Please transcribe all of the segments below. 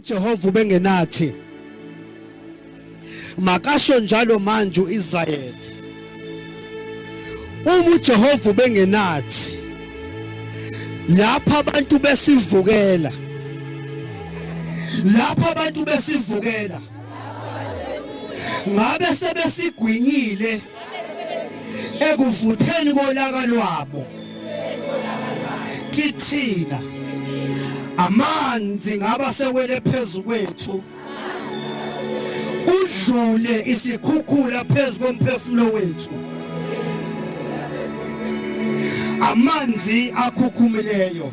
uJehova ubengenathi, makasho njalo manje uIsrayeli, uma uJehova ubengenathi lapha abantu besivukela, lapha abantu besivukela, ngabe sebesigwinyile ekuvutheni kolaka lwabo kithina, amanzi ngaba sewele phezu kwethu, kudlule isikhukhula phezu komphefumulo wethu, amanzi akhukhumileyo.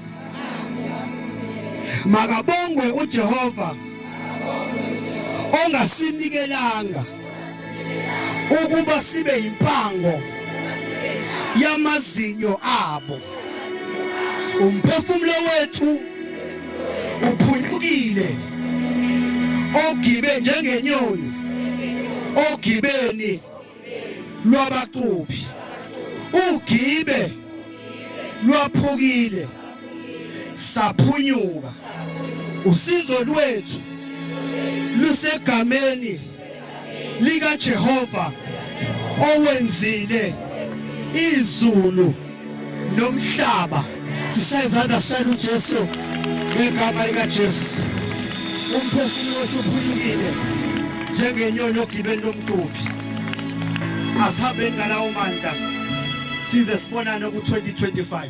Makabongwe uJehova ongasinikelanga ukuba sibe impango yamazinyo abo. Umphefumulo wethu uphunyukile ogibe njengenyoni ogibeni lwabacubi, ugibe lwaphukile saphunyuka. Usizo lwethu lusegameni likaJehova owenzile izulu nomhlaba. Sishaye izandla, sishayele uJesu ngegama likaJesu. Umphefumulo wethu uphunyukile njengenyoni ogibeni lomduphi. Asihambeni ngalawo mandla size sibonane ku-2025.